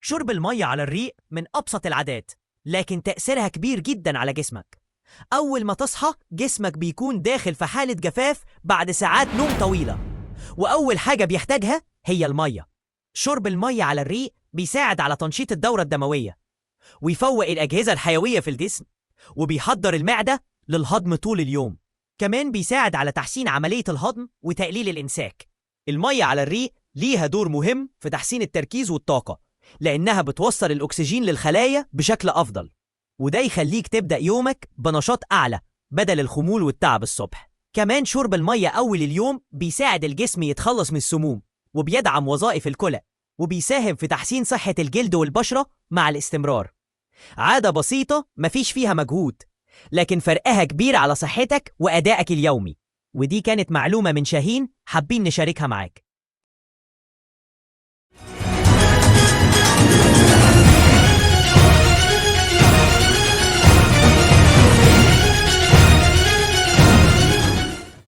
شرب المية على الريق من أبسط العادات، لكن تأثيرها كبير جدا على جسمك. أول ما تصحى جسمك بيكون داخل في حالة جفاف بعد ساعات نوم طويلة، وأول حاجة بيحتاجها هي المية. شرب المية على الريق بيساعد على تنشيط الدورة الدموية، ويفوق الأجهزة الحيوية في الجسم، وبيحضر المعدة للهضم طول اليوم. كمان بيساعد على تحسين عملية الهضم وتقليل الإمساك. المية على الريق ليها دور مهم في تحسين التركيز والطاقة، لأنها بتوصل الأكسجين للخلايا بشكل أفضل، وده يخليك تبدأ يومك بنشاط أعلى بدل الخمول والتعب الصبح. كمان شرب المية أول اليوم بيساعد الجسم يتخلص من السموم، وبيدعم وظائف الكلى، وبيساهم في تحسين صحة الجلد والبشرة مع الاستمرار. عادة بسيطة مفيش فيها مجهود، لكن فرقها كبير على صحتك وأدائك اليومي. ودي كانت معلومة من شاهين حابين نشاركها معاك.